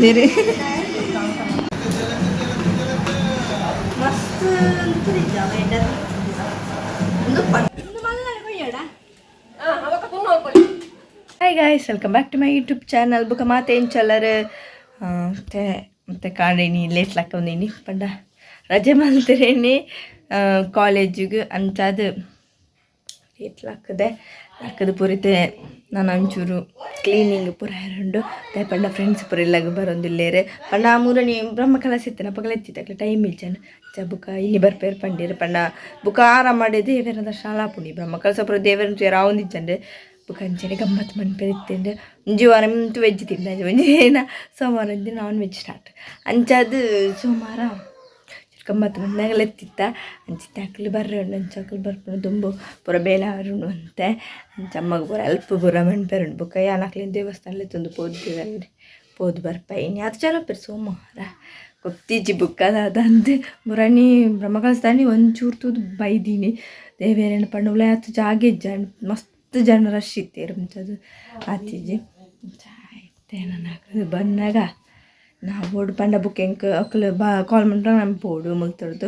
ಬರೊಂದಿಲ್ಲೇರು. ಮಸ್ತ್. Hi guys, welcome back to my YouTube channel. ಬುಕ್ಕ ಮಾತೆ ಎಂಚಲ್ಲರ್? ಮತ್ತೆ ಮತ್ತೆ ಕಾಡೇನಿ ಲೇಟ್ ಲಕ್ಕಂದಿನಿ ಪಂಡ ರಜೆ ಮಲ್ತಿರೇನಿ ಕಾಲೇಜಿಗೆ ಅಂಚಾದ್ ಲೇಟ್ ಲಕ್ಕದೆ ಲಕ್ಕದ ಪೂರಿತೆ. ನಾನು ಒಂಚೂರು ಕ್ಲೀನಿಂಗ್ ಪೂರ ಇರುಂಡು. ಪಂಡ ಫ್ರೆಂಡ್ಸ್ ಪೂರ ಇಲ್ಲಗ್ ಬರೊಂದಿಲ್ಲೇರು. ಪಂಡ ಆ ಮೂರನಿ ಬ್ರಹ್ಮ ಕಲಶ ಇತ್ತನ ಅಪಗಲ ಎತ್ತಿತ್ತಕ್ಲೆ ಟೈಮ್ ಇಜ್ಜಾನ ಚ. ಬುಕ್ಕ ಇನಿ ಬರ್ಪೇರು ಪಂಡೀರು. ಪಂಡ ಬುಕ್ಕ ಆರಾಮ ಮಾಡಿ ದೇವೆರ್ನ ದರ್ಶನ ಆಪುಂಡು. ಬ್ರಹ್ಮ ಕಲಶ ಪೂರ ದೇವೆರ್ನ ತೂಯೆರೆ ಆವೊಂದಿಜ್ಜಂಡ್. ಬುಕ್ಕ ಅಂಚನೆ ಗಮ್ಮತ್ ಮನ್ಪೆರೆ ಇತ್ತೆಂಡ್. ಒಂಜಿ ವಾರ ಮಿಂತು ವೆಜ್ ತಿಂದ, ಒಂಜಿ ಏನ ಸೋಮವಾರ ಒಂಜಿ ನಾನ್ ವೆಜ್ ಸ್ಟಾರ್ಟ್. ಅಂಚಾದ್ ಸೋಮವಾರ ಗಮ್ಮತ್ತು ಬಂದಾಗಲ ಎತ್ತಿತ್ತ. ಅಂಚಿತ್ತ ಅಕ್ಲು ಬರ್ರೆ ಉಂಡು. ಅಂಚ ಅಕ್ಲು ಬರ್ಪುನ ದುಂಬು ಪೂರ ಬೇಲೆ ಆರುಂಡು ಅಂತೆ. ಅಂಚ ಅಮ್ಮಗ್ ಪೂರ ಅಲ್ಪ ಪೂರ ಮನ್ಪೆರುಂಡು. ಬೊಕ್ಕ ಯಾನ್ ಅಕ್ಲೆನ ದೇವಸ್ಥಾನ ಲೆತ್ತೊಂದು ಪೋದು ಪೋದು ಬರ್ಪ. ಇನಿ ಆತ್ ಜನ ಪೇರ್ ಸೋಮವಾರ ಗೊತ್ತಿಜ್ಜಿ. ಬುಕ್ಕ ದಾದಂದ್ ಮುರಣಿ ಬ್ರಹ್ಮ ಕಲಶದಾನಿ ಒಂಚೂರು ತೂದು ಬೈದೀನಿ. ದೇವೆರೆನ ಪಂಡ ಉಲಾಯಿ ಜಾಗೆ ಇಜ್ಜಾಂಡ್, ಮಸ್ತ್ ಜನ ರಶ್ ಇತ್ತೆರ್. ಅಂಚದು ಆತಿಜಿ. ಅಂಚ ಇತ್ತೆ ನನ ಬನ್ನಗ ನಾ ಬೋಡು ಪಂಡ ಬುಕ್ ಎಂಕ್ ಅಕ್ಲು ಬಾ ಕಾಲ್ ಮನ್ಪುನಗ ನಮ್ ಪೋಡು ಮುಲ್ತೊಡ್ದು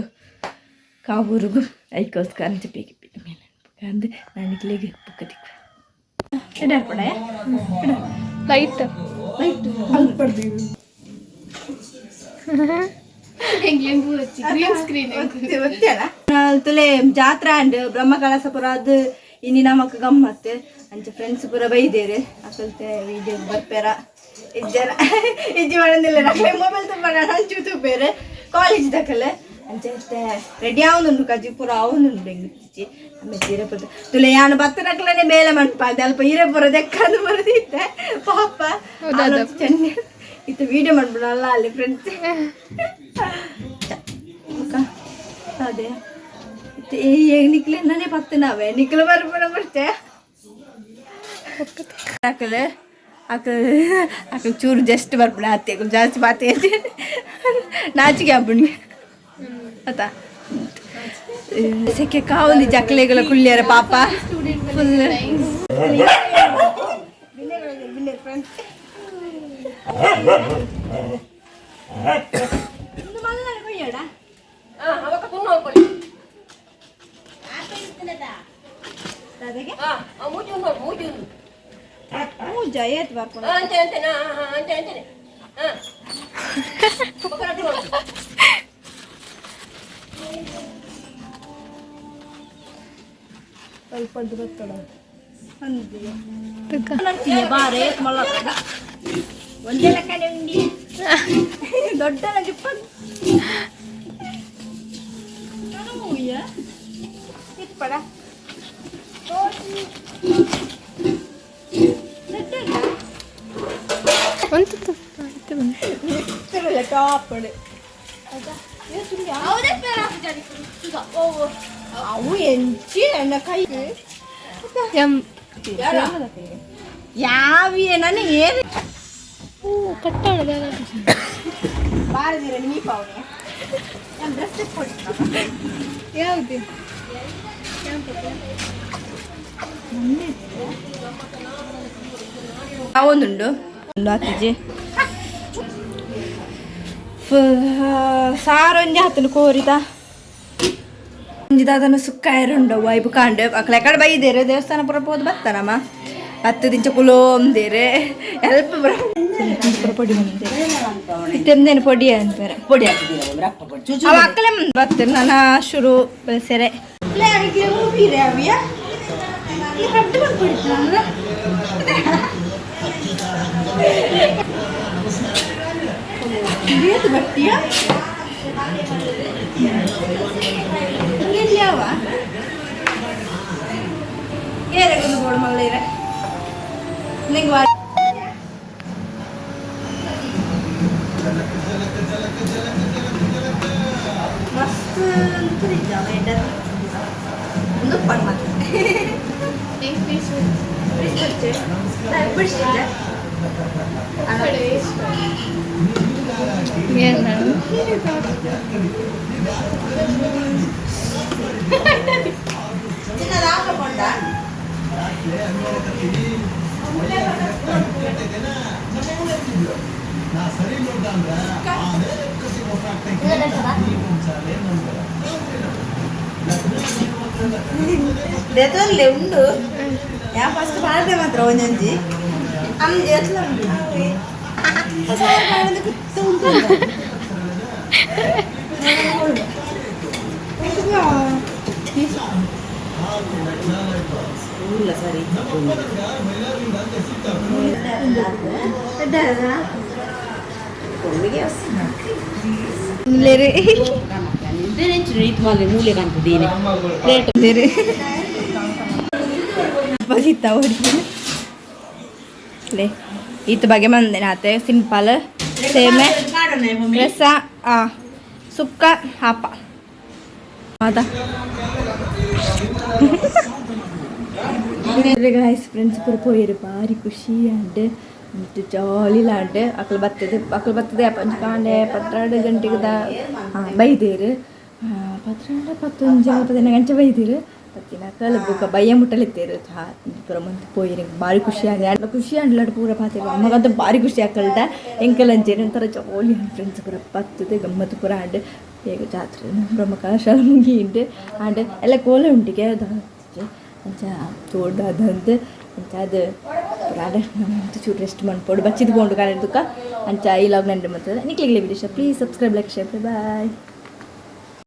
ಕಾವೂರುಗು. ಐಕೋಸ್ಕರ ಅಂಚ ಬೇಗ ಬೇಗ ಮೇಲೆ ಅಂದ್ ನಾನು ನಿಕ್ಲೆಗ್ ಬುಕ್ಕ ತಿಕ್ಕು ಎಡಾರ್ಪಡಯ. ಲೈಟ್. ಲೈಟ್. Green screen. ತುಲೆ ಜಾತ್ರಾ ಅಂಡ್ ಬ್ರಹ್ಮ ಕಳಸ ಪೂರ ಅದು ಇನಿ ನಮಕ್ ಗಮ್ಮತ್. ಅಂಚ ಫ್ರೆಂಡ್ಸ್ ಪೂರ ಬೈದೇರು. ಅಕಲ್ತೆ ವಿಡಿಯೋ ಬರ್ಪೇರ ಇಜ್ಜನ ಇಜ್ಜಿ ಮಾಡಂದಿಲ್ಲ. ನಕ್ಲೆ ಮೊಬೈಲ್ ತುಂಬ ಅಂಚು ತೂಪೇರು ಕಾಲೇಜ್ ದಕಲೆ. ಅಂಚ ಇತ್ತೆ ರೆಡಿ ಆವೊಂದುಂಡು, ಕಜಿ ಪೂರ ಆವೊಂದುಂಡು. ಎಂಗಿತ್ತಿಚ್ಚಿ ಆಮೇಲೆ ಸೀರೆ ಪೂರ ತುಲೆ. ಯಾನು ಬತ್ತನಕ್ಲನೆ ಬೇಲೆ ಮನ್ಪ ಅಲ್ಪ ಇರೆ ಪೂರ ದೆಕ್ಕಂದು ಬರದಿತ್ತೆ ಪಾಪ ಚೆನ್ನ. ಇತ್ತು ವಿಡಿಯೋ ಮಾಡ್ಬಿಡಲ್ಲ ಅಲ್ಲಿ ಫ್ರೆಂಡ್ಸ್. ಅದೇ ನಿಕ್ಲೆ ನಾನೇ ಪತ್ತು ನಾವೇ ನಿಕ್ಲು ಬರ್ಪಣ ಬರ್ತೆ. ಅಕಲ್ ಅಕಲ್ ಅಕಲ್ ಚೂರು ಜಸ್ಟ್ ಬರ್ಪಣ ಅತ್ತೆ. ಅಕಲ್ ಜಾಸ್ತಿ ಬಾತೆ ನಾಚಿಕೆ ಆಪುಂಡು ಅತ್ತ. ಸೆಕೆ ಕಾವೊಂದು ಜಕ್ಲೆಗಳ ಕುಳ್ಳಿಯರ ಪಾಪ ಫುಲ್. ಫ್ರೆಂಡ್ಸ್ ಏತ್ ಬರ್ಪುಂಡು. ಅಂಚೆ ಅಂಚೆನಾ? ಅಂಚೆ ಅಂಚೆನೆ. ಬಾರೆ ಮಲ್ಲ ಒಂದೇ ಲೆಕ್ಕನೆ ಉಂಡಿ ದೊಡ್ಡ ಇಪ್ಪಡ. ಒಂದು ಟಾಪ್. ಅವು ಎಂಚಿ ನನ್ನ ಕೈ. ಎಂ. ಯಾವ ನಾನು ಏನು ಓ ಕಟ್ಟಾಣದ. ಬಾರದಿರ ನೀ ಪಾವನೆ ನಾನು ಡ್ರೆಸ್ ಕೊಡ್ತೀನಿ. ಯಾವುದು? ಒಂದುಂಡು ಒಂದು ಆತಿಜಿ ಸಾರೊಂಜಿ ಹತ್ತನ ಕೋರಿದ ಒಂಜಿ ದಾದನ ಸುಕ್ಕ ಇರುಂಡು ವೈಬು ಕಾಂಡು. ಅಕ್ಲೆ ಕಡೆ ಬೈದೇರು. ದೇವಸ್ಥಾನ ಪೂರ ಪೋದು ಬತ್ತಾನಮ್ಮ 10 ದಿಂಚ ಕುಲೋಂದೇರು. ಎಲ್ಪ ಪೂರ ಪೊಡಿ ಬಂದೇರು. ಇತ್ತೆಂದೇನು ಪೊಡಿ ಅನ್ಪೇರೆ. ಪೊಡಿ ಹಾಕಿದ್ದೀರ ರಪ್ಪ ಪೊಡಿ ಚೂಚು. ಅವ ಅಕ್ಕಲೆ ಬತ್ತ ನನ್ನ ಶುರು ಸೆರೆ. ಬಟ್ಟಿಯ ಯಾವ ಏರೆಗೊಂದು ಬೋಡು ಮಲ್ಲ ಇರೆ ನಿಂಗೆ. ಮಸ್ತ್ ಒಂದು ಪಣ್ ಮಾತ್ರ. ಚಿನ್ನದ ಹಾಕೊಂಡ. ದೆತೊನ್ಲೆ ಉಂಡು ಯಾ ಫಸ್ಟ್ ಪಾಡ್ದೆ ಮಾತ್ರ ಒಂಜೊಂಜಿ ಅಂಜಿ ಎತ್ಲ ಉಂಡು ಸಾರು ಕುತ್ತು ಉಂಟು. ಸರಿ. ಉಲ್ಲೇರು. ಮೂಲೆ ಕಾಣ್ತದೆ. ಪ್ಲೇಟ್ ಬಗಿತ್ತ ಹೊಡಿತೀನಿ ಲೇ. ಈತ ಬಗೆ ಮಂದಿನ ಆತೆ ಸಿಂಪಲ್ ಸೇಮೆ ರಸ ಸುಕ್ಕ ಹಾಪ ಅದ. ಗಾಯ್ಸ್, ಫ್ರೆಂಡ್ಸ್ ಪೂರ ಪೋಯೆರ್, ಬಾರಿ ಖುಷಿ ಆಂಡ್, ಜಾಲಿಲ ಆಂಡ್. ಅಕ್ಲು ಬತ್ತದ, ಅಕ್ಲು ಬತ್ತದ ಪಂಚ ಕಾಂಡೆ 12 ಗಂಟೆಗೆ ದ ಬೈದೇರು. 12 ಪತ್ತೊಂಜಿ 15 ಗಂಟೆ ಬೈದೇರು. ಬತ್ತಿನ ಅಕಲ್ ಬೊಕ ಬಯ್ಯ ಮುಟ್ಟಲಿತ್ತೇರು. ಚಾ ಪೂರ ಮಂತ್ ಪೋಯೆರ್. ಬಾರಿ ಖುಷಿ ಆಂಡ್, ಖುಷಿ ಆಂಡ್ಲಡ್ ಪೂರ ಪಾತೆರ್. ಅಮ್ಮಗಂತ ಬಾರಿ ಖುಷಿ ಆಕಲ್ಡ, ಎಂಕಲ್ ಅಂಚೆನೆ ಒಂಥರ ಜಾಲಿ. ಫ್ರೆಂಡ್ಸ್ ಪೂರ ಬತ್ತದ ಗಮ್ಮತ್ತು ಪೂರ ಆಂಡ್. ಬೇಗ ಜಾತ್ರೆ ಬ್ರಹ್ಮಕಲಶ ಮುಗಿಂಡ್ ಆಂಡ್. ಎಲ್ಲ ಕೋಲ ಉಂಟಿಗೆ ಅಂಚ ತೋಡ್ ಅದಂತ ಅಂಚ ಅದು ಪೂರ ಆಂಡ್. ಚೂರು ರೆಸ್ಟ್ ಮನ್ಪೊಡು, ಬಚ್ಚಿದ್ ಪೋಂಡು ಕಾಲೇಜ್ ದುಕ್ಕ. ಅಂಚ ಈ ವ್ಲಾಗ್ ನಂಡೆ ಮತ್ತೆ ನಿಕ್ಲೆಗ್ಲೆ video. Please subscribe, like, share. Bye.